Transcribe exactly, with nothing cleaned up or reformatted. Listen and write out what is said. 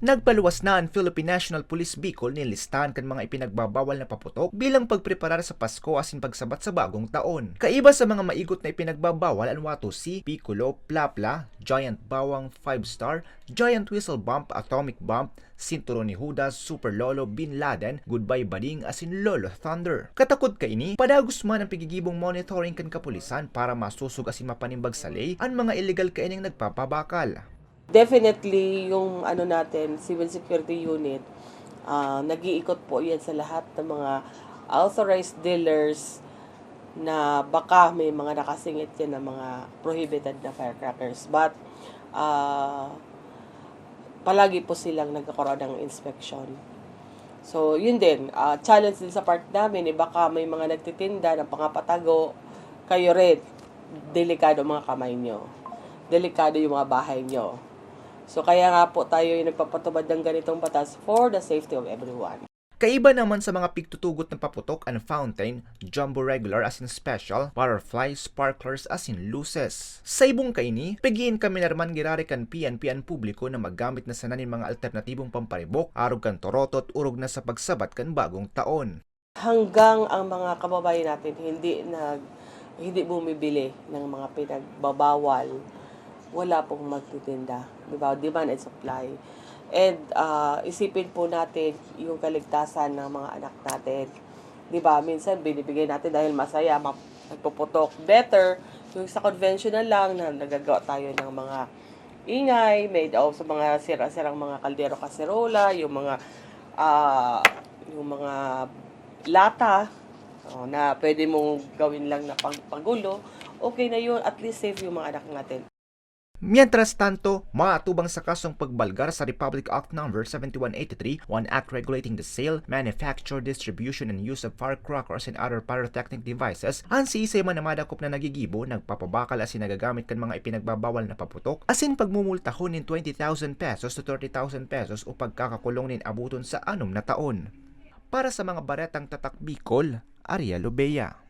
Nagpaluwas na an Philippine National Police Bicol nin listahan kan mga ipinagbabawal na paputok bilang pagpreparar sa Pasko asin pagsabat sa bagong taon. Kaiba sa mga maigot na ipinagbabawal an Watusi, Piccolo, Plapla, Giant Bawang, Five Star, Giant Whistle Bomb, Atomic Bomb, Sinturon ni Judas, Super Lolo, Bin Laden, Goodbye Bading asin Lolo Thunder. Katakod kaini, padagos man an pigigibong monitoring kan kapulisan para masosog asin mapanimbag sa ley an mga illegal kaining nagpapabakal. Definitely, yung ano natin, civil security unit, ah, nag-iikot po yan sa lahat ng mga authorized dealers na baka may mga nakasingit yan ng mga prohibited na firecrackers. But, ah, palagi po silang nagkakaroon ng inspection. So, yun din, ah, challenge din sa part namin, eh, baka may mga nagtitinda ng pangapatago, kayo rin, delikado mga kamay nyo. Delikado yung mga bahay nyo. So, kaya nga po tayo yung nagpapatubad ng ganitong batas for the safety of everyone. Kaiba naman sa mga pigtutugot na paputok an fountain, jumbo regular asin special, butterfly, sparklers asin luces. Sa ibong kaini, pigiin kami na raman girare kan P N P an publiko na maggamit na sana nin mga alternatibong pamparibok arog kan torotot orog na sa pagsabat kan bagong taon. Hanggang ang mga kababayan natin hindi nag hindi bumibili ng mga pinagbabawal, wala pong magtitinda, di ba? Demand and supply. And ah, isipin po natin yung kaligtasan ng mga anak natin. Di ba? Minsan binibigay natin dahil masaya, map- nagpuputok. Better, yung sa conventional lang na nagagawa tayo ng mga ingay, made of sa mga sira-sirang mga kaldero, kaserola, yung mga ah, yung mga lata, oh, na pwede mong gawin lang na pangpagulo, okay na yun. At least safe yung mga anak natin. Mientras tanto, maatubang sa kasong pagbalgar sa Republic Act Number seventy-one eighty-three, one Act Regulating the Sale, Manufacture, Distribution and Use of Firecrackers and Other Pyrotechnic Devices, an siisay man na madakop na nagigibo, nagpapabakal asin nagagamit kan mga ipinagbabawal na paputok, asin pagmumultahon nin twenty thousand pesos to thirty thousand pesos o pagkakakulong nin aboton sa anom na taon. Para sa mga baretang Tatak Bicol, Ariel Obeya.